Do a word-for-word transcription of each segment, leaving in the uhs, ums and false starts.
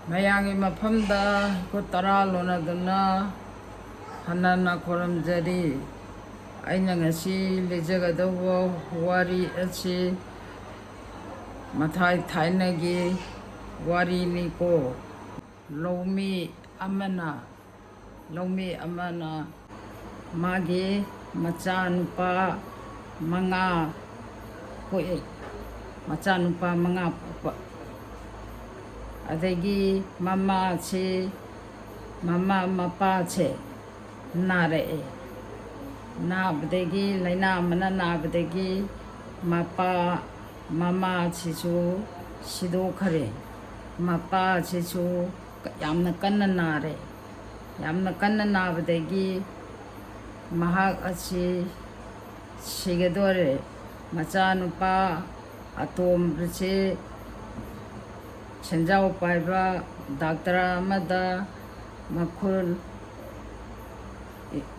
ꯃꯌꯥꯝꯒꯤ ꯃꯐꯝꯗ ꯈꯨꯠ ꯇꯔꯥ ꯂꯣꯟꯅꯗꯨꯅ ꯍꯟꯅ ꯍꯟꯅ ꯈꯨꯔꯨꯝꯖꯔꯤ꯫ ꯑꯩꯅ ꯉꯁꯤ ꯂꯤꯖꯒꯗꯧꯕ ꯋꯥꯔꯤ ꯑꯁꯤ ꯃꯊꯥꯏ ꯊꯥꯏꯅꯒꯤ ꯋꯥꯔꯤꯅꯤꯀꯣ꯫ ꯂꯧꯃꯤ ꯑꯃꯅ, ꯂꯧꯃꯤ ꯑꯃꯅ ꯃꯥꯒꯤ ꯃꯆꯥꯅꯨꯄꯥ ꯃꯉꯥ ꯄꯣꯛꯏ꯫ ꯃꯆꯥꯅꯨꯄꯥ ꯃꯉꯥ ꯄꯣꯛꯄ꯫ ꯑꯗꯒꯤ ꯃꯃꯥꯁꯤ, ꯃꯃꯥ ꯃꯄꯥꯁꯦ ꯅꯥꯔꯛꯑꯦ꯫ ꯅꯥꯕꯗꯒꯤ, ꯂꯥꯏꯅꯥ ꯑꯃꯅ ꯅꯥꯕꯗꯒꯤ ꯃꯄꯥ, ꯃꯃꯥꯁꯤꯁꯨ ꯁꯤꯗꯣꯛꯈꯔꯦ꯫ ꯃꯄꯥꯁꯤꯁꯨ ꯌꯥꯝꯅ ꯀꯟꯅ ꯅꯥꯔꯦ꯫ ꯌꯥꯝꯅ ꯀꯟꯅ ꯅꯥꯕꯗꯒꯤ ꯃꯍꯥꯛ ꯑꯁꯤ ꯁꯤꯒꯗꯣꯔꯦ꯫ ꯃꯆꯥꯅꯨꯄꯥ ꯑꯇꯣꯝꯕꯁꯤ ꯁꯦꯟꯖꯥꯎ ꯄꯥꯏꯕ ꯗꯥꯛꯇꯔ ꯑꯃꯗ ꯃꯈꯨꯜ, "ꯏ-,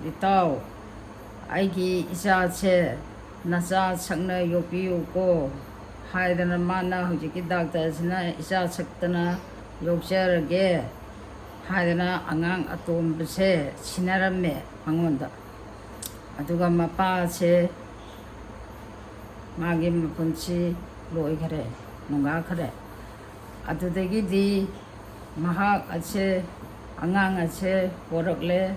ꯏꯇꯥꯎ, ꯑꯩꯒꯤ ꯏꯆꯥꯁꯦ ꯅꯆꯥ ꯁꯛꯅ ꯌꯣꯛꯄꯤꯌꯨꯀꯣ" ꯍꯥꯏꯗꯅ, ꯃꯥꯅ ꯍꯧꯖꯤꯛꯀꯤ ꯗꯥꯛꯇꯔꯁꯤꯅ "ꯏꯆꯥ ꯁꯛꯇꯅ ꯌꯣꯛꯆꯔꯒꯦ" ꯍꯥꯏꯗꯅ ꯑꯉꯥꯡ ꯑꯇꯣꯝꯕꯁꯦ ꯁꯤꯟꯅꯔꯝꯃꯦ ꯃꯉꯣꯟꯗ꯫ ꯑꯗꯨꯒ ꯃꯄꯥꯁꯦ ꯃꯥꯒꯤ ꯃꯄꯨꯟꯁꯤ ꯂꯣꯏꯈꯔꯦ, ꯅꯣꯡꯉꯥꯟꯈꯔꯦ꯫ ꯑꯗꯨꯗꯒꯤꯗꯤ ꯃꯍꯥꯛ ꯑꯁꯦ, ꯑꯉꯥꯡ ꯑꯁꯦ ꯄꯣꯔꯛꯂꯦ,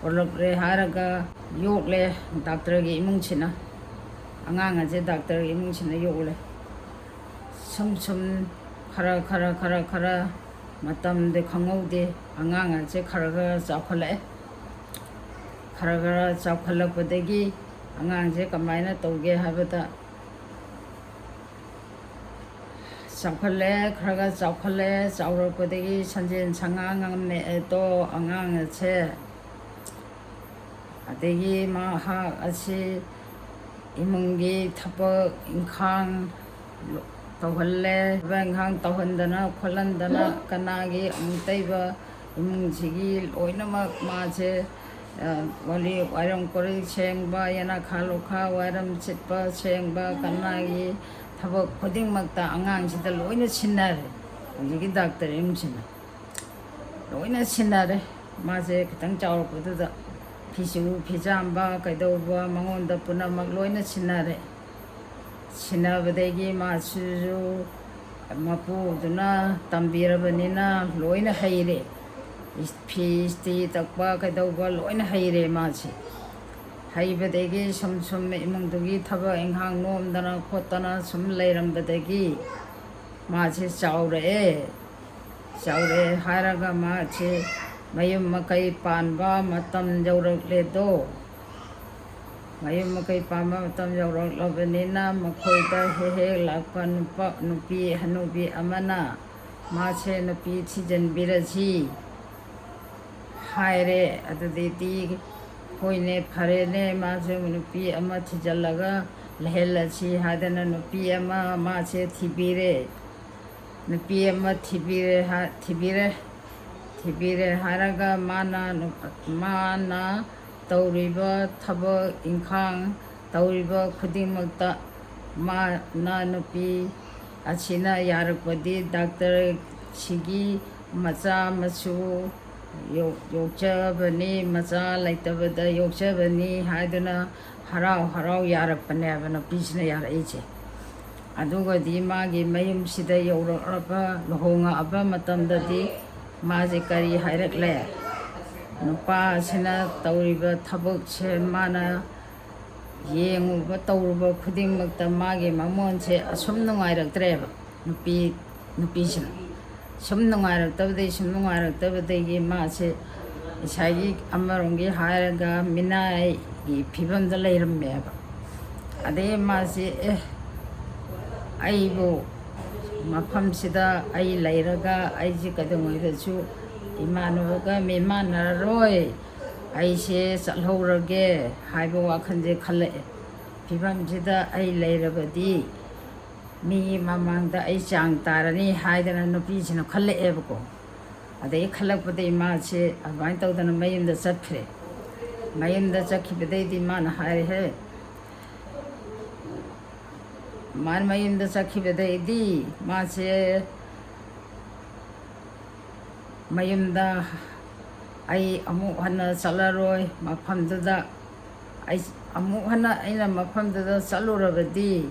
ꯄꯣꯔꯛꯂꯦ ꯍꯥꯏꯔꯒ ꯌꯣꯛꯂꯦ ꯗꯥꯛꯇꯔꯒꯤ ꯏꯃꯨꯡꯁꯤꯅ꯫ ꯑꯉꯥꯡ ꯑꯁꯦ ꯗꯥꯛꯇꯔꯒꯤ ꯏꯃꯨꯡꯁꯤꯅ ꯌꯣꯛꯂꯦ꯫ ꯁꯨꯝ ꯁꯨꯝ ꯈꯔ, ꯈꯔ, ꯈꯔ, ꯈꯔ ꯃꯇꯝꯗꯤ ꯈꯪꯍꯧꯗꯦ, ꯑꯉꯥꯡ ꯑꯁꯦ ꯈꯔ ꯈꯔ ꯆꯥꯎꯈꯠꯂꯛꯑꯦ꯫ ꯈꯔ ꯈꯔ ꯆꯥꯎꯈꯠꯂꯛꯄꯗꯒꯤ ꯑꯉꯥꯡꯁꯦ ꯀꯃꯥꯏꯅ ꯇꯧꯒꯦ ꯍꯥꯏꯕꯗ, ꯆꯥꯎꯈꯠꯂꯦ, ꯈꯔ ꯈꯔ ꯆꯥꯎꯈꯠꯂꯦ, ꯆꯥꯎꯔꯛꯄꯗꯒꯤ ꯁꯟꯖꯦꯟ ꯁꯉꯥꯡ ꯉꯝꯃꯛꯑꯦꯗꯣ ꯑꯉꯥꯡ ꯑꯁꯦ꯫ ꯑꯗꯒꯤ ꯃꯍꯥꯛ ꯑꯁꯤ ꯏꯃꯨꯡꯒꯤ ꯊꯕꯛ ꯏꯪꯈꯥꯡ ꯇꯧꯍꯜꯂꯦ꯫ ꯊꯕꯛ ꯏꯪꯈꯥꯡ ꯇꯧꯍꯟꯗꯅ ꯈꯣꯠꯍꯟꯗꯅ ꯀꯅꯥꯒꯤ ꯑꯃꯨꯛꯇꯩꯕ ꯏꯃꯨꯡꯁꯤꯒꯤ ꯂꯣꯏꯅꯃꯛ ꯃꯥꯁꯦ, ꯑ, ꯋꯥꯂꯤ, ꯋꯥꯏꯔꯝ ꯀꯣꯔꯩ ꯁꯦꯡꯕ, ꯌꯦꯅꯈꯥ ꯂꯨꯈꯥ, ꯋꯥꯏꯔꯝ ꯁꯤꯠꯄ, ꯁꯦꯡꯕ, ꯀꯅꯥꯒꯤ ꯊꯕꯛ ꯈꯨꯗꯤꯡꯃꯛꯇ ꯑꯉꯥꯡꯁꯤꯗ ꯂꯣꯏꯅ ꯁꯤꯟꯅꯔꯦ꯫ ꯍꯧꯖꯤꯛꯀꯤ ꯗꯥꯛꯇꯔ ꯏꯝꯁꯤꯅ ꯂꯣꯏꯅ ꯁꯤꯟꯅꯔꯦ꯫ ꯃꯥꯁꯦ ꯈꯤꯇꯪ ꯆꯥꯎꯔꯛꯄꯗꯨꯗ ꯐꯤꯁꯨ ꯐꯤꯖꯥꯝꯕ ꯀꯩꯗꯧꯕ ꯃꯉꯣꯟꯗ ꯄꯨꯝꯅꯃꯛ ꯂꯣꯏꯅ ꯁꯤꯟꯅꯔꯦ꯫ ꯁꯤꯟꯅꯕꯗꯒꯤ ꯃꯥꯁꯤꯁꯨ ꯃꯄꯨꯗꯨꯅ ꯇꯝꯕꯤꯔꯕꯅꯤꯅ ꯂꯣꯏꯅ ꯍꯩꯔꯦ꯫ ꯐꯤ ꯏꯁꯇ꯭ꯔꯤ ꯇꯛꯄ ꯀꯩꯗꯧꯕ ꯂꯣꯏꯅ ꯍꯩꯔꯦ ꯃꯥꯁꯦ꯫ ꯍꯩꯕꯗꯒꯤ ꯁꯨꯝ ꯁꯨꯝ ꯏꯃꯨꯡꯗꯨꯒꯤ ꯊꯕꯛ ꯏꯪꯈꯥꯡ ꯅꯣꯝꯗꯅ ꯈꯣꯠꯇꯅ ꯁꯨꯝ ꯂꯩꯔꯝꯕꯗꯒꯤ ꯃꯥꯁꯦ ꯆꯥꯎꯔꯛꯑꯦ꯫ ꯆꯥꯎꯔꯛꯑꯦ ꯍꯥꯏꯔꯒ ꯃꯥꯁꯦ ꯃꯌꯨꯝ ꯃꯀꯩ ꯄꯥꯟꯕ ꯃꯇꯝ ꯌꯧꯔꯛꯂꯦꯗꯣ꯫ ꯃꯌꯨꯝ ꯃꯀꯩ ꯄꯥꯟꯕ ꯃꯇꯝ ꯌꯧꯔꯛꯂꯕꯅꯤꯅ ꯃꯈꯣꯏꯗ ꯍꯦꯛ ꯍꯦꯛ ꯂꯥꯛꯄ ꯅꯨꯄꯥ, ꯅꯨꯄꯤ ꯍꯅꯨꯕꯤ ꯑꯃꯅ ꯃꯥꯁꯦ ꯅꯨꯄꯤ ꯊꯤꯖꯤꯟꯕꯤꯔꯁꯤ ꯍꯥꯏꯔꯦ꯫ ꯑꯗꯨꯗꯩꯗꯤ ꯍꯣꯏꯅꯦ ꯐꯔꯦꯅꯦ ꯃꯥꯁꯨ ꯅꯨꯄꯤ ꯑꯃ ꯊꯤꯖꯤꯜꯂꯒ ꯂꯩꯍꯜꯂꯁꯤ ꯍꯥꯏꯗꯅ ꯅꯨꯄꯤ ꯑꯃ ꯃꯥꯁꯦ ꯊꯤꯕꯤꯔꯦ꯫ ꯅꯨꯄꯤ ꯑꯃ ꯊꯤꯕꯤꯔꯦ ꯍꯥ-, ꯊꯤꯕꯤꯔꯦ꯫ ꯊꯤꯕꯤꯔꯦ ꯍꯥꯏꯔꯒ ꯃꯥꯅ ꯅꯨ-, ꯃꯥꯅ ꯇꯧꯔꯤꯕ ꯊꯕꯛ ꯏꯪꯈꯥꯡ ꯇꯧꯔꯤꯕ ꯈꯨꯗꯤꯡꯃꯛꯇ ꯃꯥꯅ ꯅꯨꯄꯤ ꯑꯁꯤꯅ ꯌꯥꯔꯛꯄꯗꯤ ꯗꯥꯛꯇꯔꯁꯤꯒꯤ ꯃꯆꯥ ꯃꯁꯨ ꯌꯣꯛ-, ꯌꯣꯛꯆꯕꯅꯤ, ꯃꯆꯥ ꯂꯩꯇꯕꯗ ꯌꯣꯛꯆꯕꯅꯤ ꯍꯥꯏꯗꯨꯅ ꯍꯔꯥꯎ ꯍꯔꯥꯎ ꯌꯥꯔꯛꯄꯅꯦꯕ ꯅꯨꯄꯤꯁꯤꯅ ꯌꯥꯔꯛꯏꯁꯦ꯫ ꯑꯗꯨꯒꯗꯤ ꯃꯥꯒꯤ ꯃꯌꯨꯝꯁꯤꯗ ꯌꯧꯔꯛꯂꯕ, ꯂꯨꯍꯣꯡꯉꯛꯑꯕ ꯃꯇꯝꯗꯗꯤ ꯃꯥꯁꯦ ꯀꯔꯤ ꯍꯥꯏꯔꯛꯂꯦ? ꯅꯨꯄꯥ ꯑꯁꯤꯅ ꯇꯧꯔꯤꯕ ꯊꯕꯛꯁꯦ ꯃꯥꯅ ꯌꯦꯡꯉꯨꯕ ꯇꯧꯔꯨꯕ ꯈꯨꯗꯤꯡꯃꯛꯇ ꯃꯥꯒꯤ ꯃꯃꯣꯟꯁꯦ ꯑꯁꯨꯝ ꯅꯨꯡꯉꯥꯏꯔꯛꯇ꯭ꯔꯦꯕ꯫ ꯅꯨꯄꯤ, ꯅꯨꯄꯤꯁꯤꯅ ꯁꯨꯝ ꯅꯨꯡꯉꯥꯏꯔꯛꯇꯕꯗꯒꯤ, ꯁꯨꯝ ꯅꯨꯡꯉꯥꯏꯔꯛꯇꯕꯗꯒꯤ ꯃꯥꯁꯦ ꯉꯁꯥꯏꯒꯤ ꯑꯃꯔꯣꯝꯒꯤ ꯍꯥꯏꯔꯒ ꯃꯤꯅꯥꯏꯒꯤ ꯐꯤꯕꯝꯗ ꯂꯩꯔꯝꯃꯦꯕ꯫ ꯑꯗꯩ ꯃꯥꯁꯦ, "ꯑꯦ, ꯑꯩꯕꯨ ꯃꯐꯝꯁꯤꯗ ꯑꯩ ꯂꯩꯔꯒ ꯑꯩꯁꯦ ꯀꯩꯗꯧꯉꯩꯗꯁꯨ ꯏꯃꯥꯟꯅꯕꯒ ꯃꯤꯃꯥꯟꯅꯔꯔꯣꯏ, ꯑꯩꯁꯦ ꯆꯠꯍꯧꯔꯒꯦ" ꯍꯥꯏꯕ ꯋꯥꯈꯜꯁꯦ ꯈꯜꯂꯛꯑꯦ꯫ ꯐꯤꯕꯝꯁꯤꯗ ꯑꯩ ꯂꯩꯔꯕꯗꯤ ꯃꯤꯒꯤ ꯃꯃꯥꯡꯗ ꯑꯩ ꯆꯥꯡ ꯇꯥꯔꯅꯤ ꯍꯥꯏꯗꯅ ꯅꯨꯄꯤꯁꯤꯅ ꯈꯜꯂꯛꯑꯦꯕꯀꯣ꯫ ꯑꯗꯩ ꯈꯜꯂꯛꯄꯗꯒꯤ ꯃꯥꯁꯦ ꯑꯗꯨꯃꯥꯏꯅ ꯇꯧꯗꯅ ꯃꯌꯨꯝꯗ ꯆꯠꯈ꯭ꯔꯦ꯫ ꯃꯌꯨꯝꯗ ꯆꯠꯈꯤꯕꯗꯩꯗꯤ ꯃꯥꯅ ꯍꯥꯏꯔꯦ, ꯃꯥꯅ ꯃꯌꯨꯝꯗ ꯆꯠꯈꯤꯕꯗꯩꯗꯤ ꯃꯥꯁꯦ ꯃꯌꯨꯝꯗ ꯑꯩ ꯑꯃꯨꯛ ꯍꯟꯅ ꯆꯠꯂꯔꯣꯏ꯫ ꯃꯐꯝꯗꯨꯗ ꯑꯩ ꯑꯃꯨꯛ ꯍꯟꯅ ꯑꯩꯅ ꯃꯐꯝꯗꯨꯗ ꯆꯠꯂꯨꯔꯕꯗꯤ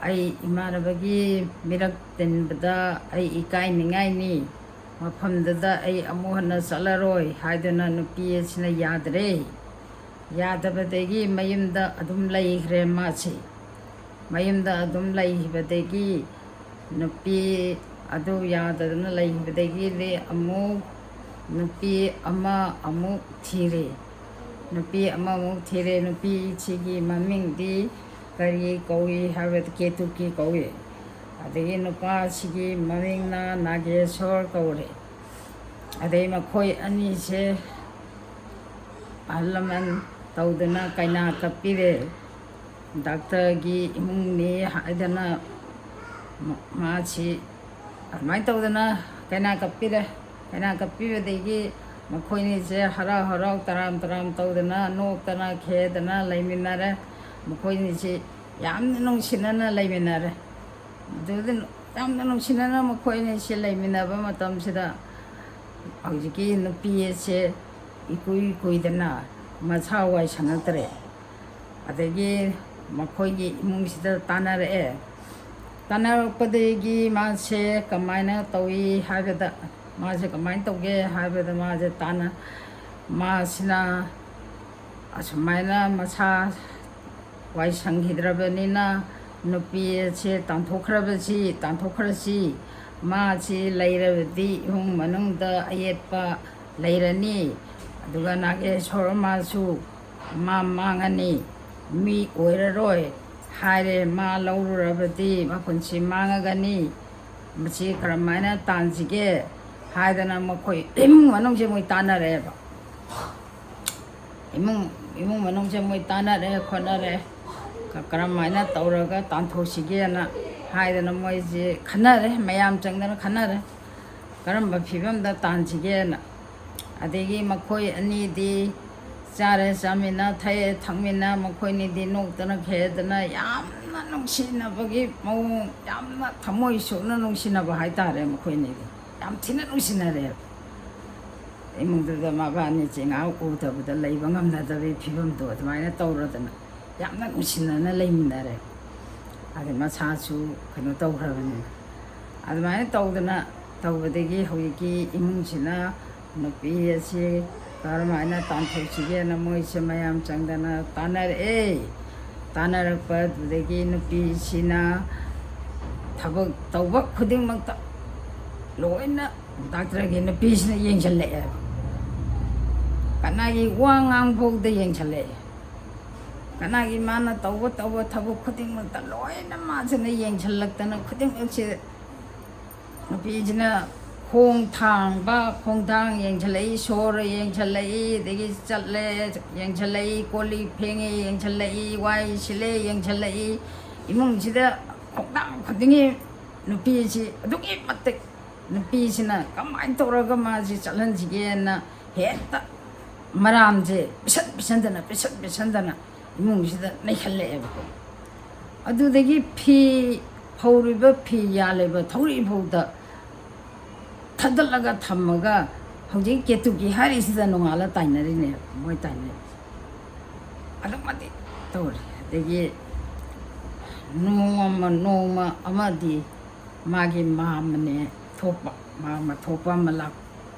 ꯑꯩ ꯏꯃꯥꯟꯅꯕꯒꯤ ꯃꯤꯔꯛ ꯇꯤꯟꯕꯗ ꯑꯩ ꯏꯀꯥꯏꯅꯤꯡꯉꯥꯏꯅꯤ꯫ ꯃꯐꯝꯗꯨꯗ ꯑꯩ ꯑꯃꯨꯛ ꯍꯟꯅ ꯆꯠꯂꯔꯣꯏ ꯍꯥꯏꯗꯨꯅ ꯅꯨꯄꯤ ꯑꯁꯤꯅ ꯌꯥꯗ꯭ꯔꯦ꯫ ꯌꯥꯗꯕꯗꯒꯤ ꯃꯌꯨꯝꯗ ꯑꯗꯨꯝ ꯂꯩꯈ꯭ꯔꯦ ꯃꯥꯁꯤ꯫ ꯃꯌꯨꯝꯗ ꯑꯗꯨꯝ ꯂꯩꯈꯤꯕꯗꯒꯤ ꯅꯨꯄꯤ ꯑꯗꯨ ꯌꯥꯗꯗꯅ ꯂꯩꯈꯤꯕꯗꯒꯤꯗꯤ ꯑꯃꯨꯛ ꯅꯨꯄꯤ ꯑꯃ ꯑꯃꯨꯛ ꯊꯤꯔꯦ꯫ ꯅꯨꯄꯤ ꯑꯃꯃꯨꯛ ꯊꯤꯔꯦ꯫ ꯅꯨꯄꯤꯁꯤꯒꯤ ꯃꯃꯤꯡꯗꯤ ꯀꯔꯤ ꯀꯧꯏ ꯍꯥꯏꯕꯗ ꯀꯦꯇꯨꯀꯤ ꯀꯧꯏ꯫ ꯑꯗꯒꯤ ꯅꯨꯄꯥꯁꯤꯒꯤ ꯃꯃꯤꯡꯅ ꯅꯥꯒꯦꯁꯣꯔ ꯀꯧꯔꯦ꯫ ꯑꯗꯩ ꯃꯈꯣꯏ ꯑꯅꯤꯁꯦ ꯑꯍꯜ ꯂꯃꯟ ꯇꯧꯗꯅ ꯀꯩꯅꯥ ꯀꯞꯄꯤꯔꯦ꯫ ꯗꯥꯛꯇꯔꯒꯤ ꯏꯃꯨꯡꯅꯤ ꯍꯥꯏꯗꯅ ꯃꯥꯁꯤ ꯑꯗꯨꯃꯥꯏꯅ ꯇꯧꯗꯅ ꯀꯩꯅꯥ ꯀꯞꯄꯤꯔꯦ꯫ ꯀꯩꯅꯥ ꯀꯞꯄꯤꯕꯗꯒꯤ ꯃꯈꯣꯏꯅꯤꯁꯦ ꯍꯔꯥꯎ ꯍꯔꯥꯎ ꯇꯔꯥꯝ ꯇꯔꯥꯝ ꯇꯧꯗꯅ ꯅꯣꯛꯇꯅ ꯈꯦꯗꯅ ꯂꯩꯃꯤꯟꯅꯔꯦ꯫ ꯃꯈꯣꯏꯅꯤꯁꯤ ꯌꯥꯝꯅ ꯅꯨꯡꯁꯤꯅꯅ ꯂꯩꯃꯤꯟꯅꯔꯦ꯫ ꯑꯗꯨꯗ ꯌꯥꯝꯅ ꯅꯨꯡꯁꯤꯅꯅ ꯃꯈꯣꯏ ꯑꯅꯤꯁꯦ ꯂꯩꯃꯤꯟꯅꯕ ꯃꯇꯝꯁꯤꯗ ꯍꯧꯖꯤꯛꯀꯤ ꯅꯨꯄꯤ ꯑꯁꯦ ꯏꯀꯨꯏ ꯀꯨꯏꯗꯅ ꯃꯁꯥ ꯋꯥꯏ ꯁꯪꯉꯛꯇ꯭ꯔꯦ꯫ ꯑꯗꯒꯤ ꯃꯈꯣꯏꯒꯤ ꯏꯃꯨꯡꯁꯤꯗ ꯇꯥꯟꯅꯔꯛꯑꯦ꯫ ꯇꯥꯟꯅꯔꯛꯄꯗꯒꯤ ꯃꯥꯁꯦ ꯀꯃꯥꯏꯅ ꯇꯧꯏ ꯍꯥꯏꯕꯗ, ꯃꯥꯁꯦ ꯀꯃꯥꯏꯅ ꯇꯧꯒꯦ ꯍꯥꯏꯕꯗ, ꯃꯥꯁꯦ ꯇꯥꯟꯅ ꯃꯥꯁꯤꯅ ꯑꯁꯨꯃꯥꯏꯅ ꯃꯁꯥ ꯋꯥꯏ ꯁꯪꯈꯤꯗ꯭ꯔꯕꯅꯤꯅ ꯅꯨꯄꯤ ꯑꯁꯦ ꯇꯥꯟꯊꯣꯛꯈ꯭ꯔꯕꯁꯤ ꯇꯥꯟꯊꯣꯛꯈ꯭ꯔꯁꯤ꯫ ꯃꯥꯁꯤ ꯂꯩꯔꯕꯗꯤ ꯏꯃꯨꯡ ꯃꯅꯨꯡꯗ ꯑꯌꯦꯠꯄ ꯂꯩꯔꯅꯤ꯫ ꯑꯗꯨꯒ ꯅꯥꯒꯦꯁꯣꯔ ꯃꯥꯁꯨ ꯃꯥ ꯃꯥꯡꯉꯅꯤ, ꯃꯤ ꯑꯣꯏꯔꯔꯣꯏ ꯍꯥꯏꯔꯦ꯫ ꯃꯥ ꯂꯧꯔꯨꯔꯕꯗꯤ ꯃꯄꯨꯟꯁꯤ ꯃꯥꯡꯉꯒꯅꯤ꯫ ꯃꯁꯤ ꯀꯔꯝꯍꯥꯏꯅ ꯇꯥꯟꯁꯤꯒꯦ ꯍꯥꯏꯗꯅ ꯃꯈꯣꯏ ꯏꯃꯨꯡ ꯃꯅꯨꯡꯁꯦ ꯃꯣꯏ ꯇꯥꯟꯅꯔꯦꯕ꯫ ꯏꯃꯨꯡ ꯏꯃꯨꯡ ꯃꯅꯨꯡꯁꯦ ꯃꯣꯏ ꯇꯥꯟꯅꯔꯦ ꯈꯣꯠꯅꯔꯦ꯫ ꯀ- ꯀꯔꯝꯍꯥꯏꯅ ꯇꯧꯔꯒ ꯇꯥꯟꯊꯣꯛꯁꯤꯒꯦꯅ ꯍꯥꯏꯗꯅ ꯃꯣꯏꯁꯦ ꯈꯟꯅꯔꯦ, ꯃꯌꯥꯝ ꯆꯪꯗꯅ ꯈꯟꯅꯔꯦ꯫ ꯀꯔꯝꯕ ꯐꯤꯕꯝꯗ ꯇꯥꯟꯁꯤꯒꯦꯅ꯫ ꯑꯗꯒꯤ ꯃꯈꯣꯏ ꯑꯅꯤꯗꯤ ꯆꯥꯔꯦ ꯆꯥꯃꯤꯟꯅ, ꯊꯛꯑꯦ ꯊꯛꯃꯤꯟꯅ, ꯃꯈꯣꯏꯅꯤꯗꯤ ꯅꯣꯛꯇꯅ ꯈꯦꯗꯅ ꯌꯥꯝꯅ ꯅꯨꯡꯁꯤꯅꯕꯒꯤ ꯃꯑꯣꯡ, ꯌꯥꯝꯅ ꯊꯃꯣꯏ ꯁꯣꯛꯅ ꯅꯨꯡꯁꯤꯅꯕ ꯍꯥꯏꯇꯥꯔꯦ ꯃꯈꯣꯏꯅꯤꯗꯤ꯫ ꯌꯥꯝ ꯊꯤꯅ ꯅꯨꯡꯁꯤꯅꯔꯦ꯫ ꯏꯃꯨꯡꯗꯨꯗ ꯃꯕꯥꯅꯤꯁꯦ ꯉꯥꯏꯍꯥꯛ ꯎꯗꯕꯗ ꯂꯩꯕ ꯉꯝꯅꯗꯕꯒꯤ ꯐꯤꯕꯝꯗꯣ ꯑꯗꯨꯃꯥꯏꯅ ꯇꯧꯔꯗꯅ ꯌꯥꯝꯅ ꯅꯨꯡꯁꯤꯅꯅ ꯂꯩꯃꯤꯟꯅꯔꯦ꯫ ꯑꯗꯩ ꯃꯁꯥꯁꯨ ꯀꯩꯅꯣ ꯇꯧꯈ꯭ꯔꯕꯅꯤꯅ, ꯑꯗꯨꯃꯥꯏꯅ ꯇꯧꯗꯅ ꯇꯧꯕꯗꯒꯤ ꯍꯧꯖꯤꯛꯀꯤ ꯏꯃꯨꯡꯁꯤꯅ ꯅꯨꯄꯤ ꯑꯁꯤ ꯀꯔꯝꯍꯥꯏꯅ ꯇꯥꯟꯊꯣꯛꯁꯤꯒꯦꯅ ꯃꯣꯏꯁꯦ ꯃꯌꯥꯝ ꯆꯪꯗꯅ ꯇꯥꯟꯅꯔꯛꯑꯦ꯫ ꯇꯥꯟꯅꯔꯛꯄꯗꯨꯗꯒꯤ ꯅꯨꯄꯤꯁꯤꯅ ꯊꯕꯛ ꯇꯧꯕ ꯈꯨꯗꯤꯡꯃꯛꯇ ꯂꯣꯏꯅ ꯗꯥꯛꯇꯔꯒꯤ ꯅꯨꯄꯤꯁꯤꯅ ꯌꯦꯡꯁꯤꯜꯂꯛꯑꯦꯕ꯫ ꯀꯅꯥꯒꯤ ꯋꯥ ꯉꯥꯡꯐꯥꯎꯗ ꯌꯦꯡꯁꯤꯜꯂꯛꯑꯦ꯫ ꯀꯅꯥꯒꯤ ꯃꯥꯅ ꯇꯧꯕ ꯇꯧꯕ ꯊꯕꯛ ꯈꯨꯗꯤꯡꯃꯛꯇ ꯂꯣꯏꯅ ꯃꯥꯁꯤꯅ ꯌꯦꯡꯁꯤꯜꯂꯛꯇꯅ ꯈꯨꯗꯤꯡꯃꯛꯁꯦ ꯅꯨꯄꯤꯁꯤꯅ ꯈꯣꯡ ꯊꯥꯡꯕ, ꯈꯣꯡꯊꯥꯡ ꯌꯦꯡꯁꯤꯜꯂꯛꯏ, ꯁꯣꯔ ꯌꯦꯡꯁꯤꯜꯂꯛꯏ, ꯑꯗꯒꯤ ꯆꯠꯂꯦ ꯌꯦꯡꯁꯤꯜꯂꯛꯏ, ꯀꯣꯜ ꯂꯤꯛ ꯐꯦꯡꯉꯦ ꯌꯦꯡꯁꯤꯜꯂꯛꯏ, ꯋꯥꯏ ꯁꯤꯠꯂꯦ ꯌꯦꯡꯁꯤꯜꯂꯛꯏ꯫ ꯏꯃꯨꯡꯁꯤꯗ ꯈꯣꯡꯊꯥꯡ ꯈꯨꯗꯤꯡꯒꯤ ꯅꯨꯄꯤꯁꯤ ꯑꯗꯨꯛꯀꯤ ꯃꯇꯤꯛ, ꯅꯨꯄꯤꯁꯤꯅ ꯀꯃꯥꯏꯅ ꯇꯧꯔꯒ ꯃꯥꯁꯤ ꯆꯠꯍꯟꯁꯤꯒꯦꯅ ꯍꯦꯛꯇ ꯃꯔꯥꯝꯁꯦ ꯄꯤꯁꯟ ꯄꯤꯁꯟꯗꯅ, ꯄꯤꯁꯟ ꯄꯤꯁꯟꯗꯅ ꯏꯃꯨꯡꯁꯤꯗ ꯂꯩꯍꯜꯂꯛꯑꯦꯕꯀꯣ꯫ ꯑꯗꯨꯗꯒꯤ ꯐꯤ ꯐꯧꯔꯤꯕ, ꯐꯤ ꯌꯥꯜꯂꯤꯕ ꯊꯧꯔꯤ ꯐꯥꯎꯗ ꯊꯥꯗꯠꯂꯒ ꯊꯝꯃꯒ ꯍꯧꯖꯤꯛ ꯀꯦꯇꯨꯀꯤ ꯍꯥꯏꯔꯤꯁꯤꯗ ꯅꯣꯡꯉꯥꯜꯂ ꯇꯥꯏꯅꯔꯤꯅꯦꯕ, ꯃꯣꯏ ꯇꯥꯏꯅꯔꯤꯁꯦ꯫ ꯑꯗꯨꯛ ꯃꯇꯤꯛ ꯇꯧꯔꯦ꯫ ꯑꯗꯒꯤ ꯅꯣꯡꯃ ꯅꯣꯡꯃ ꯑꯃꯗꯤ ꯃꯥꯒꯤ ꯃꯥꯝꯃꯅꯦ ꯊꯣꯛꯄ, ꯃꯥꯝꯃ ꯊꯣꯛꯄ ꯑꯃ ꯂꯥꯛꯄ꯫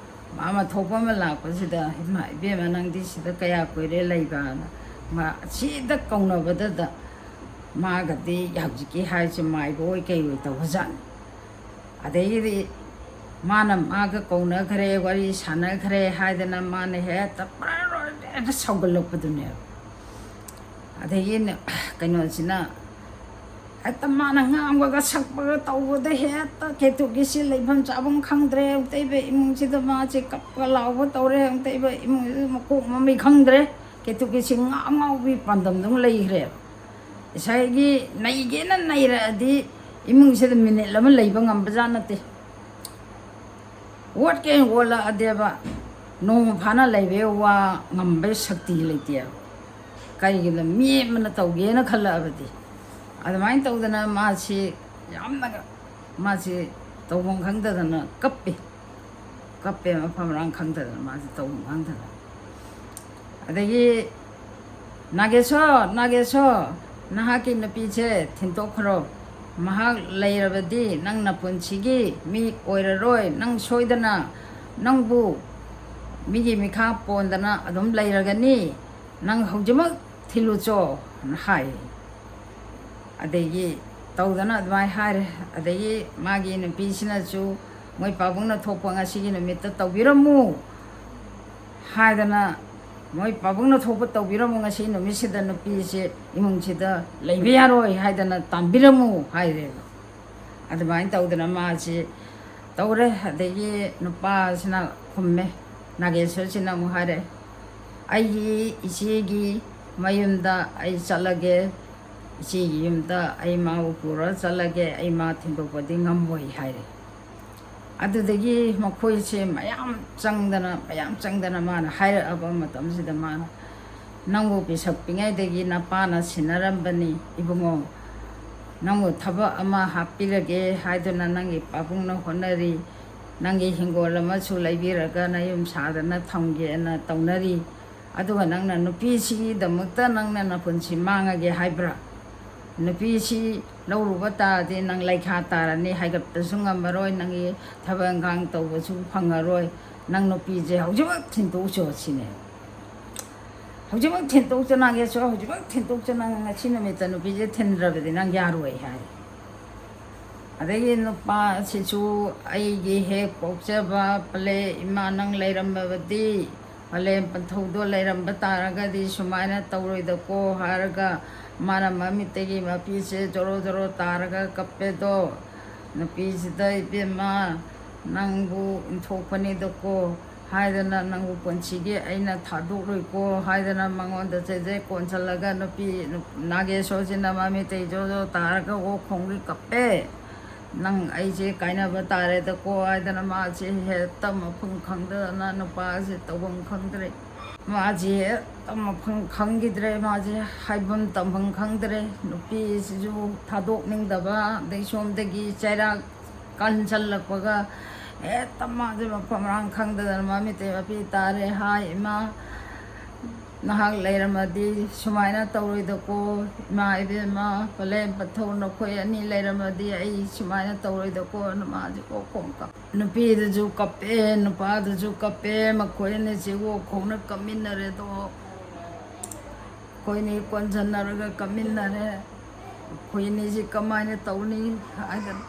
ꯃꯥꯝꯃ ꯊꯣꯛꯄ ꯑꯃ ꯂꯥꯛꯄꯁꯤꯗ, "ꯏꯃꯥ, ꯏꯕꯦꯝꯃ, ꯅꯪꯗꯤ ꯁꯤꯗ ꯀꯌꯥ ꯀꯨꯏꯔꯦ ꯂꯩꯕꯅ?" ꯃꯥ ꯁꯤꯗ ꯀꯧꯅꯕꯗꯗ ꯃꯥꯒꯗꯤ ꯍꯧꯖꯤꯛꯀꯤ ꯍꯥꯏꯔꯤꯁꯦ ꯃꯥꯏꯕ ꯑꯣꯏ ꯀꯩ ꯑꯣꯏ ꯇꯧꯕꯖꯥꯠꯅꯤ꯫ ꯑꯗꯩꯗꯤ ꯃꯥꯅ ꯃꯥꯒ ꯀꯧꯅꯈ꯭ꯔꯦ, ꯋꯥꯔꯤ ꯁꯥꯟꯅꯈ꯭ꯔꯦ ꯍꯥꯏꯗꯅ ꯃꯥꯅ ꯍꯦꯛꯇ ꯄꯨꯔꯥ ꯍꯦꯛꯇ ꯁꯥꯎꯒꯠꯂꯛꯄꯗꯨꯅꯦꯕ꯫ ꯑꯗꯒꯤ ꯀꯩꯅꯣꯁꯤꯅ ꯍꯦꯛꯇ ꯃꯥꯅ ꯉꯥꯡꯕꯒ ꯁꯛꯄꯒ ꯇꯧꯕꯗ ꯍꯦꯛꯇ ꯀꯦꯇꯨꯀꯤꯁꯤ ꯂꯩꯐꯝ ꯆꯥꯐꯝ ꯈꯪꯗ꯭ꯔꯦ꯫ ꯑꯃꯨꯛꯇꯩꯕ ꯏꯃꯨꯡꯁꯤꯗ ꯃꯥꯁꯦ ꯀꯞꯄ ꯂꯥꯎꯕ ꯇꯧꯔꯦ꯫ ꯑꯃꯨꯛꯇꯩꯕ ꯏꯃꯨꯡꯁꯤꯗ ꯃꯀꯣꯛ ꯃꯃꯩ ꯈꯪꯗ꯭ꯔꯦ꯫ ꯀꯦꯇꯨꯀꯤꯁꯤ ꯉꯥꯎ ꯉꯥꯎꯕꯤ ꯄꯥꯟꯗꯝꯗ ꯑꯃ ꯂꯩꯈ꯭ꯔꯦꯕ꯫ ꯉꯁꯥꯏꯒꯤ ꯅꯩꯒꯦꯅ ꯅꯩꯔꯛꯑꯗꯤ ꯏꯃꯨꯡꯁꯤꯗ ꯃꯤꯅꯤꯠ ꯑꯃ ꯂꯩꯕ ꯉꯝꯕꯖꯥꯠ ꯅꯠꯇꯦ꯫ ꯑꯣꯠꯀꯦꯅ ꯑꯣꯠꯂꯛꯑꯗꯦꯕ, ꯅꯣꯡꯃ ꯐꯥꯅ ꯂꯩꯕ ꯋꯥ ꯉꯝꯕꯩ ꯁꯛꯇꯤ ꯂꯩꯇꯦꯕ꯫ ꯀꯔꯤꯒꯤꯅꯣ, ꯃꯤ ꯑꯃꯅ ꯇꯧꯒꯦꯅ ꯈꯜꯂꯛꯑꯕꯗꯤ꯫ ꯑꯗꯨꯃꯥꯏꯅ ꯇꯧꯗꯅ ꯃꯥꯁꯤ ꯌꯥꯝꯅ, ꯃꯥꯁꯤ ꯇꯧꯐꯝ ꯈꯪꯗꯗꯅ ꯀꯞꯄꯤ꯫ ꯀꯞꯄꯦ, ꯃꯐꯝ ꯃꯔꯥꯡ ꯈꯪꯗꯗꯅ, ꯃꯥꯁꯦ ꯇꯧꯐꯝ ꯈꯪꯗꯗꯅ꯫ ꯑꯗꯒꯤ, "ꯅꯥꯒꯦꯁꯣ, ꯅꯥꯒꯦꯁꯣ, ꯅꯍꯥꯛꯀꯤ ꯅꯨꯄꯤꯁꯦ ꯊꯤꯟꯇꯣꯛꯈ꯭ꯔꯣ꯫ ꯃꯍꯥꯛ ꯂꯩꯔꯕꯗꯤ ꯅꯪ ꯅꯄꯨꯟꯁꯤꯒꯤ ꯃꯤ ꯑꯣꯏꯔꯔꯣꯏ꯫ ꯅꯪ ꯁꯣꯏꯗꯅ, ꯅꯪꯕꯨ ꯃꯤꯒꯤ ꯃꯤꯈꯥ ꯄꯣꯟꯗꯅ ꯑꯗꯨꯝ ꯂꯩꯔꯒꯅꯤ꯫ ꯅꯪ ꯍꯧꯖꯤꯛꯃꯛ ꯊꯤꯜꯂꯨꯆꯣ"ꯅ ꯍꯥꯏ꯫ ꯑꯗꯒꯤ ꯇꯧꯗꯅ ꯑꯗꯨꯃꯥꯏꯅ ꯍꯥꯏꯔꯦ꯫ ꯑꯗꯒꯤ ꯃꯥꯒꯤ ꯅꯨꯄꯤꯁꯤꯅꯁꯨ, "ꯃꯣꯏ ꯄꯥꯕꯨꯡꯅ ꯊꯣꯛꯄ ꯉꯁꯤꯒꯤ ꯅꯨꯃꯤꯠꯇ ꯇꯧꯕꯤꯔꯝꯃꯨ" ꯍꯥꯏꯗꯅ, "ꯃꯣꯏ ꯄꯥꯕꯨꯡꯅ ꯊꯣꯛꯄ ꯇꯧꯕꯤꯔꯝꯃꯨ, ꯉꯁꯤ ꯅꯨꯃꯤꯠꯁꯤꯗ ꯅꯨꯄꯤꯁꯦ ꯏꯃꯨꯡꯁꯤꯗ ꯂꯩꯕ ꯌꯥꯔꯣꯏ" ꯍꯥꯏꯗꯅ, "ꯇꯥꯟꯕꯤꯔꯝꯃꯨ" ꯍꯥꯏꯔꯦꯕ꯫ ꯑꯗꯨꯃꯥꯏꯅ ꯇꯧꯗꯅ ꯃꯥꯁꯤ ꯇꯧꯔꯦ꯫ ꯑꯗꯒꯤ ꯅꯨꯄꯥꯁꯤꯅ ꯈꯨꯝꯃꯦ, ꯅꯥꯒꯦꯁꯣꯔꯁꯤꯅ ꯑꯃꯨꯛ ꯍꯥꯏꯔꯦ, "ꯑꯩꯒꯤ ꯏꯆꯦꯒꯤ ꯃꯌꯨꯝꯗ ꯑꯩ ꯆꯠꯂꯒꯦ, ꯏꯆꯦꯒꯤ ꯌꯨꯝꯗ ꯑꯩ ꯃꯥꯕꯨ ꯄꯨꯔ ꯆꯠꯂꯒꯦ, ꯑꯩ ꯃꯥ ꯊꯤꯟꯗꯣꯛꯄꯗꯤ ꯉꯝꯃꯣꯏ" ꯍꯥꯏꯔꯦ꯫ ꯑꯗꯨꯗꯒꯤ ꯃꯈꯣꯏꯁꯦ ꯃꯌꯥꯝ ꯆꯪꯗꯅ, ꯃꯌꯥꯝ ꯆꯪꯗꯅ ꯃꯥꯅ ꯍꯥꯏꯔꯛꯑꯕ ꯃꯇꯝꯁꯤꯗ, ꯃꯥꯅ, "ꯅꯪꯕꯨ ꯄꯤꯁꯛ ꯄꯤꯉꯩꯗꯒꯤ ꯅꯄꯥꯅ ꯁꯤꯟꯅꯔꯝꯕꯅꯤ ꯏꯕꯨꯡꯉꯣ꯫ ꯅꯪꯕꯨ ꯊꯕꯛ ꯑꯃ ꯍꯥꯞꯄꯤꯔꯒꯦ ꯍꯥꯏꯗꯨꯅ ꯅꯪꯒꯤ ꯄꯥꯕꯨꯡꯅ ꯍꯣꯠꯅꯔꯤ꯫ ꯅꯪꯒꯤ ꯍꯤꯡꯒꯣꯜ ꯑꯃꯁꯨ ꯂꯩꯕꯤꯔꯒ ꯅꯌꯨꯝ ꯁꯥꯗꯅ ꯊꯝꯒꯦꯅ ꯇꯧꯅꯔꯤ꯫ ꯑꯗꯨꯒ ꯅꯪꯅ ꯅꯨꯄꯤꯁꯤꯒꯤꯗꯃꯛꯇ ꯅꯪꯅ ꯅꯄꯨꯟꯁꯤ ꯃꯥꯡꯉꯒꯦ ꯍꯥꯏꯕ꯭ꯔꯥ? ꯅꯨꯄꯤꯁꯤ ꯂꯧꯔꯨꯕ ꯇꯥꯔꯗꯤ ꯅꯪ ꯂꯩꯈꯥ ꯇꯥꯔꯅꯤ, ꯍꯥꯏꯒꯠꯄꯁꯨ ꯉꯝꯃꯔꯣꯏ, ꯅꯪꯒꯤ ꯊꯕꯛ ꯏꯪꯈꯥꯡ ꯇꯧꯕꯁꯨ ꯐꯪꯉꯔꯣꯏ꯫ ꯅꯪ ꯅꯨꯄꯤꯁꯦ ꯍꯧꯖꯤꯛꯃꯛ ꯊꯤꯟꯇꯣꯛꯎꯆꯣ" ꯁꯤꯅꯦ꯫ "ꯍꯧꯖꯤꯛꯃꯛ ꯊꯤꯟꯇꯣꯛꯆꯣ ꯅꯥꯒꯦꯁꯣꯔ, ꯍꯧꯖꯤꯛꯃꯛ ꯊꯤꯟꯇꯣꯛꯆꯣ, ꯅꯪ ꯉꯁꯤ ꯅꯨꯃꯤꯠꯇ ꯅꯨꯄꯤꯁꯦ ꯊꯤꯟꯗ꯭ꯔꯕꯗꯤ ꯅꯪ ꯌꯥꯔꯣꯏ" ꯍꯥꯏ꯫ ꯑꯗꯒꯤ ꯅꯨꯄꯥꯁꯤꯁꯨ, "ꯑꯩꯒꯤ ꯍꯦꯛ ꯄꯣꯛꯆꯕ ꯄꯂꯦ ꯏꯃꯥ ꯅꯪ ꯂꯩꯔꯝꯃꯕꯗꯤ, ꯄꯂꯦꯝ ꯄꯟꯊꯧꯗꯣ ꯂꯩꯔꯝꯕ ꯇꯥꯔꯒꯗꯤ ꯁꯨꯃꯥꯏꯅ ꯇꯧꯔꯣꯏꯗꯀꯣ" ꯍꯥꯏꯔꯒ, ꯃꯥꯅ ꯃꯃꯤꯠꯇꯒꯤ ꯃꯄꯤꯁꯦ ꯖꯣꯔꯣ ꯖꯣꯔꯣ ꯇꯥꯔꯒ ꯀꯞꯄꯦꯗꯣ꯫ ꯅꯨꯄꯤꯁꯤꯗ, "ꯏꯕꯦꯝꯃ, ꯅꯪꯕꯨ ꯏꯟꯊꯣꯛꯄꯅꯤꯗꯀꯣ" ꯍꯥꯏꯗꯅ, "ꯅꯪꯕꯨ ꯄꯨꯟꯁꯤꯒꯤ ꯑꯩꯅ ꯊꯥꯗꯣꯛꯂꯣꯏꯀꯣ" ꯍꯥꯏꯗꯅ ꯃꯉꯣꯟꯗ ꯆꯦꯖꯦ ꯀꯣꯟꯁꯤꯜꯂꯒ ꯅꯨꯄꯤ ꯅꯥꯒꯦꯁꯣꯔꯁꯤꯅ ꯃꯃꯤꯠꯇꯩ ꯖꯣ ꯖꯣ ꯇꯥꯔꯒ ꯑꯣꯛ ꯈꯣꯡꯒꯩ ꯀꯞꯄꯦ꯫ "ꯅꯪ ꯑꯩꯁꯦ ꯀꯥꯏꯅꯕ ꯇꯥꯔꯦꯗꯀꯣ" ꯍꯥꯏꯗꯅ ꯃꯥꯁꯦ ꯍꯦꯛꯇ ꯃꯐꯝ ꯈꯪꯗꯗꯅ ꯅꯨꯄꯥꯁꯦ ꯇꯧꯐꯝ ꯈꯪꯗ꯭ꯔꯦ꯫ ꯃꯥꯁꯦ ꯍꯦꯛꯇ ꯃꯐꯝ ꯈꯪꯈꯤꯗ꯭ꯔꯦ꯫ ꯃꯥꯁꯦ ꯍꯥꯏꯐꯝ ꯇꯝꯐꯝ ꯈꯪꯗ꯭ꯔꯦ꯫ ꯅꯨꯄꯤꯁꯤꯁꯨ ꯊꯥꯗꯣꯛꯅꯤꯡꯗꯕ, ꯑꯗꯩ ꯁꯣꯝꯗꯒꯤ ꯆꯩꯔꯥꯛ ꯀꯟꯁꯤꯜꯂꯛꯄꯒ ꯍꯦꯛꯇ ꯃꯥꯁꯦ ꯃꯐꯝ ꯃꯔꯥꯡ ꯈꯪꯗꯗꯅ ꯃꯃꯤꯠꯇꯩ ꯃꯄꯤ ꯇꯥꯔꯦ꯫ ꯍꯥꯏ, "ꯏꯃꯥ, ꯅꯍꯥꯛ ꯂꯩꯔꯝꯃꯗꯤ ꯁꯨꯃꯥꯏꯅ ꯇꯧꯔꯣꯏꯗꯀꯣ, ꯏꯃꯥ ꯏꯕꯦꯝꯃ, ꯄꯂꯦꯝ ꯄꯟꯊꯧ ꯅꯈꯣꯏ ꯑꯅꯤ ꯂꯩꯔꯝꯃꯗꯤ ꯑꯩ ꯁꯨꯃꯥꯏꯅ ꯇꯧꯔꯣꯏꯗꯀꯣꯅ" ꯃꯥꯁꯦ ꯀꯣꯛ ꯀꯣꯝ ꯀꯞ-, ꯅꯨꯄꯤꯗꯨꯁꯨ ꯀꯞꯄꯦ, ꯅꯨꯄꯥꯗꯨꯁꯨ ꯀꯞꯄꯦ, ꯃꯈꯣꯏ ꯑꯅꯤꯁꯤ ꯑꯣꯛ ꯈꯣꯡꯅ ꯀꯞꯃꯤꯟꯅꯔꯦꯗꯣ꯫ ꯑꯩꯈꯣꯏꯅꯤ ꯀꯣꯟꯁꯤꯟꯅꯔꯒ ꯀꯞꯃꯤꯟꯅꯔꯦ꯫ ꯑꯩꯈꯣꯏ ꯑꯅꯤꯁꯤ ꯀꯃꯥꯏꯅ ꯇꯧꯅꯤ ꯍꯥꯏꯗꯅ,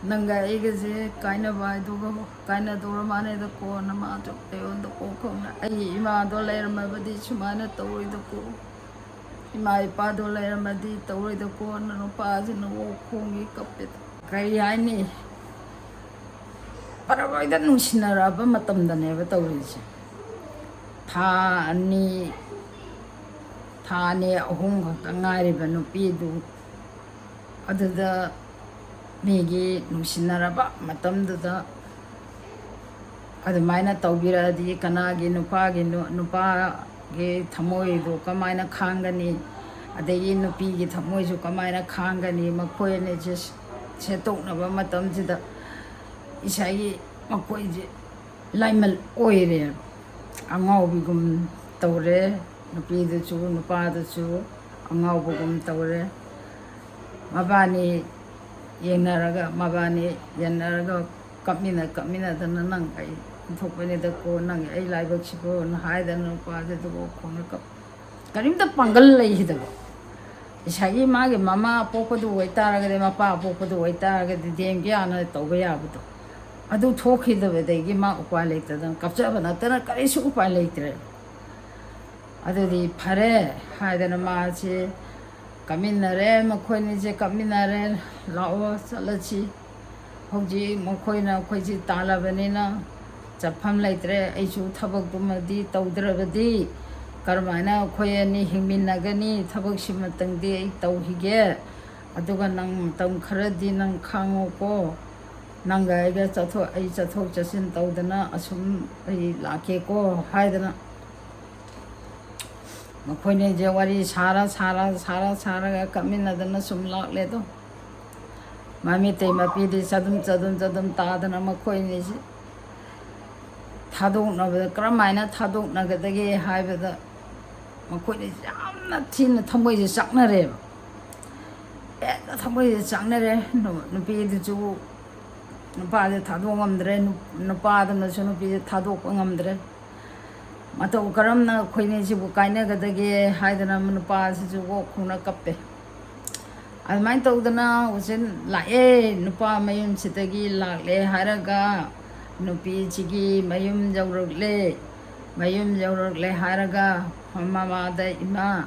ꯅꯪꯒ ꯑꯩꯒꯁꯦ ꯀꯥꯏꯅꯕ ꯍꯥꯏꯗꯨꯒ ꯀꯥꯏꯅꯗꯧꯔ ꯃꯥꯅꯦꯗ꯫ ꯀꯣꯟꯅ ꯃꯥꯁꯨ ꯑꯩꯉꯣꯟꯗ ꯀꯣꯛ ꯈꯣꯡꯅ, "ꯑꯩ ꯏꯃꯥꯗꯣ ꯂꯩꯔꯝꯃꯕꯗꯤ ꯁꯨꯃꯥꯏꯅ ꯇꯧꯔꯣꯏꯗꯀꯣ, ꯏꯃꯥ ꯏꯄꯥꯗꯣ ꯂꯩꯔꯝꯃꯗꯤ ꯇꯧꯔꯣꯏꯗꯀꯣꯅ" ꯅꯨꯄꯥꯁꯤꯅ ꯑꯣꯛ ꯈꯣꯡꯒꯤ ꯀꯞꯄꯦꯗ꯫ ꯀꯔꯤ ꯍꯥꯏꯅꯤ? ꯄꯔꯕꯩꯗ ꯅꯨꯡꯁꯤꯅꯔꯛꯑꯕ ꯃꯇꯝꯗꯅꯦꯕ ꯇꯧꯔꯤꯁꯦ꯫ ꯊꯥ ꯑꯅꯤ, ꯊꯥ ꯑꯅꯤ ꯑꯍꯨꯝ ꯈꯛꯇ ꯉꯥꯏꯔꯤꯕ ꯅꯨꯄꯤꯗꯨ, ꯑꯗꯨꯗ ꯃꯤꯒꯤ ꯅꯨꯡꯁꯤꯅꯔꯕ ꯃꯇꯝꯗꯨꯗ ꯑꯗꯨꯃꯥꯏꯅ ꯇꯧꯕꯤꯔꯛꯑꯗꯤ ꯀꯅꯥꯒꯤ ꯅꯨꯄꯥꯒꯤ ꯅꯨ-, ꯅꯨꯄꯥꯒꯤ ꯊꯃꯣꯏꯗꯣ ꯀꯃꯥꯏꯅ ꯈꯥꯡꯒꯅꯤ? ꯑꯗꯒꯤ ꯅꯨꯄꯤꯒꯤ ꯊꯃꯣꯏꯁꯨ ꯀꯃꯥꯏꯅ ꯈꯥꯡꯒꯅꯤ? ꯃꯈꯣꯏ ꯑꯅꯤꯁꯦ ꯁꯦꯠꯇꯣꯛꯅꯕ ꯃꯇꯝꯁꯤꯗ ꯉꯁꯥꯏꯒꯤ ꯃꯈꯣꯏꯁꯦ ꯂꯥꯏꯃꯜ ꯑꯣꯏꯔꯦ꯫ ꯑꯉꯥꯎꯕꯤꯒꯨꯝ ꯇꯧꯔꯦ꯫ ꯅꯨꯄꯤꯗꯨꯁꯨ ꯅꯨꯄꯥꯗꯨꯁꯨ ꯑꯉꯥꯎꯕꯒꯨꯝ ꯇꯧꯔꯦ꯫ ꯃꯕꯥꯅꯤ ꯌꯦꯡꯅꯔꯒ, ꯃꯕꯥꯅꯤ ꯌꯦꯡꯅꯔꯒ ꯀꯞꯃꯤꯟꯅ ꯀꯞꯃꯤꯟꯅꯗꯅ, "ꯅꯪ ꯑꯩ ꯏꯟꯊꯣꯛꯄꯅꯤꯗꯀꯣ, ꯅꯪ ꯑꯩ ꯂꯥꯏꯕꯛꯁꯤꯕꯣꯅ" ꯍꯥꯏꯗꯅ ꯅꯨꯄꯥꯗꯨ ꯑꯗꯨꯒ ꯈꯣꯡꯅ ꯀꯞ-, ꯀꯔꯤꯝꯇ ꯄꯥꯡꯒꯜ ꯂꯩꯈꯤꯗꯕ꯫ ꯉꯁꯥꯏꯒꯤ ꯃꯥꯒꯤ ꯃꯃꯥ ꯄꯣꯛꯄꯗꯨ ꯑꯣꯏꯇꯥꯔꯒꯗꯤ, ꯃꯄꯥ ꯄꯣꯛꯄꯗꯨ ꯑꯣꯏꯇꯥꯔꯒꯗꯤ ꯗꯦꯝꯒꯤꯌꯥꯅ ꯇꯧꯕ ꯌꯥꯕꯗꯣ, ꯑꯗꯨ ꯊꯣꯛꯈꯤꯗꯕꯗꯒꯤ ꯃꯥ ꯎꯄꯥꯏ ꯂꯩꯇꯗꯅ ꯀꯞꯆꯕ ꯅꯠꯇꯅ ꯀꯔꯤꯁꯨ ꯎꯄꯥꯏ ꯂꯩꯇ꯭ꯔꯦ꯫ ꯑꯗꯨꯗꯤ ꯐꯔꯦ ꯍꯥꯏꯗꯅ ꯃꯥꯁꯦ ꯀꯞꯃꯤꯟꯅꯔꯦ, ꯃꯈꯣꯏꯅꯤꯁꯦ ꯀꯞꯃꯤꯟꯅꯔꯦ, "ꯂꯥꯛꯑꯣ ꯆꯠꯂꯁꯤ, ꯍꯧꯖꯤꯛ ꯃꯈꯣꯏꯅ ꯑꯩꯈꯣꯏꯁꯤ ꯇꯥꯜꯂꯕꯅꯤꯅ ꯆꯠꯐꯝ ꯂꯩꯇ꯭ꯔꯦ, ꯑꯩꯁꯨ ꯊꯕꯛꯇꯨꯃꯗꯤ ꯇꯧꯗ꯭ꯔꯕꯗꯤ ꯀꯔꯝꯍꯥꯏꯅ ꯑꯩꯈꯣꯏ ꯑꯅꯤ ꯍꯤꯡꯃꯤꯟꯅꯒꯅꯤ? ꯊꯕꯛꯁꯤꯃꯇꯪꯗꯤ ꯑꯩ ꯇꯧꯈꯤꯒꯦ, ꯑꯗꯨꯒ ꯅꯪ ꯃꯇꯝ ꯈꯔꯗꯤ ꯅꯪ ꯈꯥꯡꯉꯣꯀꯣ, ꯅꯪꯒ ꯑꯩꯒ ꯆꯠꯊꯣꯛ ꯑꯩ ꯆꯠꯊꯣꯛ ꯆꯠꯁꯤꯟ ꯇꯧꯗꯅ ꯑꯁꯨꯝ ꯑꯩ ꯂꯥꯛꯀꯦꯀꯣ" ꯍꯥꯏꯗꯅ ꯃꯈꯣꯏꯅꯤꯁꯦ ꯋꯥꯔꯤ ꯁꯥꯔ ꯁꯥꯔ ꯁꯥꯔ ꯁꯥꯔꯒ ꯀꯞꯃꯤꯟꯅꯗꯅ ꯁꯨꯝ ꯂꯥꯛꯂꯦ꯫ ꯑꯗꯣ ꯃꯃꯤꯠꯇꯩ ꯃꯄꯤꯗꯤ ꯆꯗꯨꯝ ꯆꯗꯨꯝ ꯆꯗꯨꯝ ꯇꯥꯗꯅ ꯃꯈꯣꯏꯅꯤꯁꯤ ꯊꯥꯗꯣꯛꯅꯕꯗ, ꯀꯔꯝ ꯍꯥꯏꯅ ꯊꯥꯗꯣꯛꯅꯒꯗꯒꯦ ꯍꯥꯏꯕꯗ, ꯃꯈꯣꯏꯅꯤꯁꯤ ꯌꯥꯝꯅ ꯊꯤꯅ ꯊꯃꯣꯏꯁꯦ ꯆꯥꯛꯅꯔꯦꯕ꯫ ꯍꯦꯛꯇ ꯊꯃꯣꯏꯁꯦ ꯆꯥꯛꯅꯔꯦ꯫ ꯅꯨ-, ꯅꯨꯄꯤꯗꯨꯁꯨ ꯅꯨꯄꯥꯁꯦ ꯊꯥꯗꯣꯛ ꯉꯝꯗ꯭ꯔꯦ, ꯅꯨ-, ꯅꯨꯄꯥꯗꯨꯅꯁꯨ ꯅꯨꯄꯤꯁꯦ ꯊꯥꯗꯣꯛꯄ ꯉꯝꯗ꯭ꯔꯦ꯫ ꯃꯇꯧ ꯀꯔꯝꯅ ꯑꯩꯈꯣꯏꯅꯤꯁꯤꯕꯨ ꯀꯥꯏꯅꯒꯗꯒꯦ ꯍꯥꯏꯗꯅ ꯅꯨꯄꯥꯁꯤꯁꯨ ꯑꯣꯛ ꯈꯣꯡꯅ ꯀꯞꯄꯦ꯫ ꯑꯗꯨꯃꯥꯏꯅ ꯇꯧꯗꯅ ꯎꯆꯤꯟ ꯂꯥꯛꯑꯦ, ꯅꯨꯄꯥ ꯃꯌꯨꯝꯁꯤꯗꯒꯤ ꯂꯥꯛꯂꯦ ꯍꯥꯏꯔꯒ ꯅꯨꯄꯤꯁꯤꯒꯤ ꯃꯌꯨꯝ ꯌꯧꯔꯛꯂꯦ꯫ ꯃꯌꯨꯝ ꯌꯧꯔꯛꯂꯦ ꯍꯥꯏꯔꯒ ꯃꯃꯥꯗ, "ꯏꯃꯥ,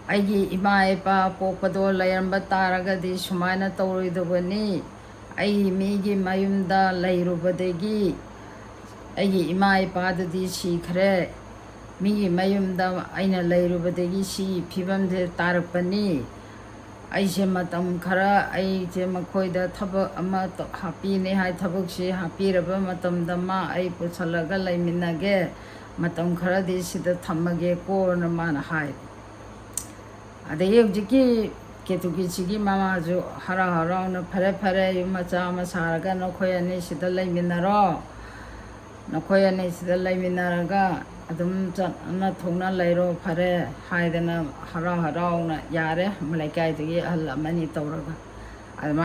ꯑꯩꯒꯤ ꯏꯃꯥ ꯏꯄꯥ ꯄꯣꯛꯄꯗꯣ ꯂꯩꯔꯝꯕ ꯇꯥꯔꯒꯗꯤ ꯁꯨꯃꯥꯏꯅ ꯇꯧꯔꯣꯏꯗꯕꯅꯤ꯫ ꯑꯩ ꯃꯤꯒꯤ ꯃꯌꯨꯝꯗ ꯂꯩꯔꯨꯕꯗꯒꯤ ꯑꯩꯒꯤ ꯏꯃꯥ ꯏꯄꯥꯗꯨꯗꯤ ꯁꯤꯈ꯭ꯔꯦ꯫ ꯃꯤꯒꯤ ꯃꯌꯨꯝꯗ ꯑꯩꯅ ꯂꯩꯔꯨꯕꯗꯒꯤ ꯁꯤ ꯐꯤꯕꯝꯁꯦ ꯇꯥꯔꯛꯄꯅꯤ꯫ ꯑꯩꯁꯦ ꯃꯇꯝ ꯈꯔ, ꯑꯩꯁꯦ ꯃꯈꯣꯏꯗ ꯊꯕꯛ ꯑꯃ ꯇ-, ꯍꯥꯞꯄꯤꯅꯤ ꯍꯥꯏ, ꯊꯕꯛꯁꯤ ꯍꯥꯞꯄꯤꯔꯕ ꯃꯇꯝꯗ ꯃꯥ ꯑꯩ ꯄꯨꯁꯜꯂꯒ ꯂꯩꯃꯤꯟꯅꯒꯦ, ꯃꯇꯝ ꯈꯔꯗꯤ ꯁꯤꯗ ꯊꯝꯃꯒꯦꯀꯣꯅ ꯃꯥꯅ ꯍꯥꯏ꯫ ꯑꯗꯒꯤ ꯍꯧꯖꯤꯛꯀꯤ ꯀꯦꯇꯨꯀꯤꯁꯤꯒꯤ ꯃꯃꯥꯁꯨ ꯍꯔꯥꯎ ꯍꯔꯥꯎꯅ, "ꯐꯔꯦ, ꯐꯔꯦ, ꯌꯨꯝ ꯃꯆꯥ ꯑꯃ ꯁꯥꯔꯒ ꯅꯈꯣꯏ ꯑꯅꯤ ꯁꯤꯗ ꯂꯩꯃꯤꯟꯅꯔꯣ꯫ ꯅꯈꯣꯏ ꯑꯅꯤ ꯁꯤꯗ ꯂꯩꯃꯤꯟꯅꯔꯒ ꯑꯗꯨꯝ ꯆꯠꯅ ꯊꯣꯡꯅ ꯂꯩꯔꯣ, ꯐꯔꯦ" ꯍꯥꯏꯗꯅ ꯍꯔꯥꯎ ꯍꯔꯥꯎꯅ ꯌꯥꯔꯦ, ꯂꯩꯀꯥꯏꯗꯨꯒꯤ ꯑꯍꯜ ꯑꯃꯅꯤ ꯇꯧꯔꯒ꯫ ꯑꯗꯨꯃꯥꯏꯅ